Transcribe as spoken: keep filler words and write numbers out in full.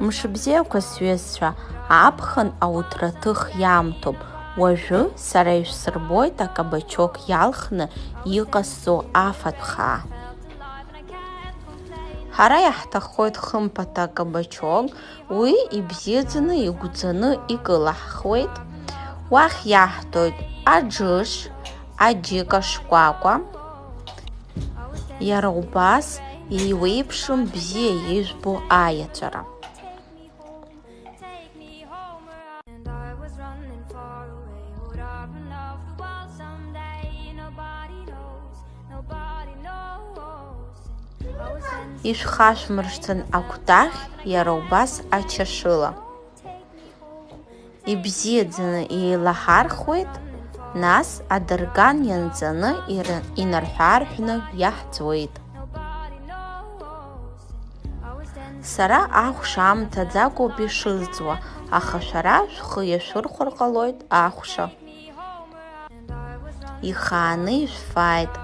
Мшыбзиақәа, сҩызцәа, аԥхын ауҭраҭых иамҭоуп. Уажәы сара ишәсырбоит акабачок иалхны иҟасҵо афатә хаа. Ҳара иаҳҭаххоит хымԥада акабачок, уи ибзиаӡаны игәӡаны икылаҳхуеит. Уахь иаҳҭоит аџыш, аџьыка шкәакәа. Иара убас еиуеиԥшым бзиа ижәбо аиаҵәара. And I was running far away. Would I run off the world someday? Nobody knows, nobody knows. I was dancing Ишәхашәмыршҭын акәтаӷь, иара убас ачашыла. Ибзиаӡаны еилаҳархуеит, нас адырган ианҵаны ира-, инарҳәаарҳәны иаҳӡуеит. Сара ахәш аамҭаӡакәоуп ишызӡуа, аха шәара шәхы иашәырхәар ҟалоит ахәша. Ихааны ишәфааит.